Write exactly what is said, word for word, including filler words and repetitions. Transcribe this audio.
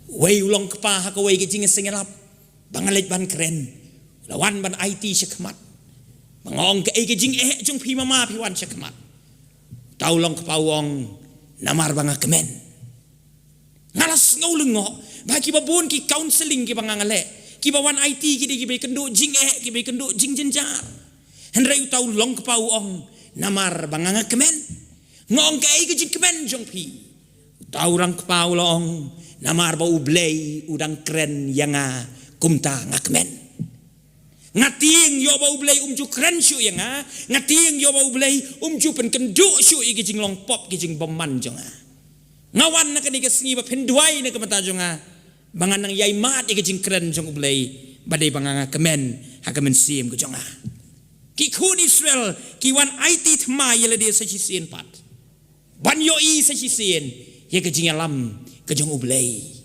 Wei u long kpa ha kawei ka jingseng ïalap ba nga leit ban kren, u la wan ban aiti shakhmat. Ba nga ong, kaei ka jingeh jong phi mama phi wan shakhmat? Uta u long kpa u ong, namar ba nga kmen. Nga la sngew lyngngoh ba kiba bun ki counselling kiba nga nga leh, kiba wan aiti ki dei kiba ïakynduh jingeh, kiba ïakynduh jingjynjar. Hynrei uta u long kpa u ong, namar ba nga nga kmen. Nga ong, kaei ka jingkmen jong phi? Uta u rang kpa u la ong, namar ba U Blei u dang kren ïa nga kumta nga kmen. Nga tieng ïoh ba U Blei um ju kren shuh ïa nga. Nga tieng ïoh ba U Blei um ju pynkynduh shuh ïa ki jinglong pop, ki jingbymman jong nga. Nga wan na kane ka sngi ba phin duwai na ka bynta jong nga, ba ngan nang ïai mad ïa ka jingkren jong U Blei, ba dei ba nga nga kmen ha ka mynsiem ka jong nga. Ki khun Israel ki wan aiti thma ïa lade sa shisien pat, ban ïohi sa shisien ïa ka jingïalam ka jong U Blei.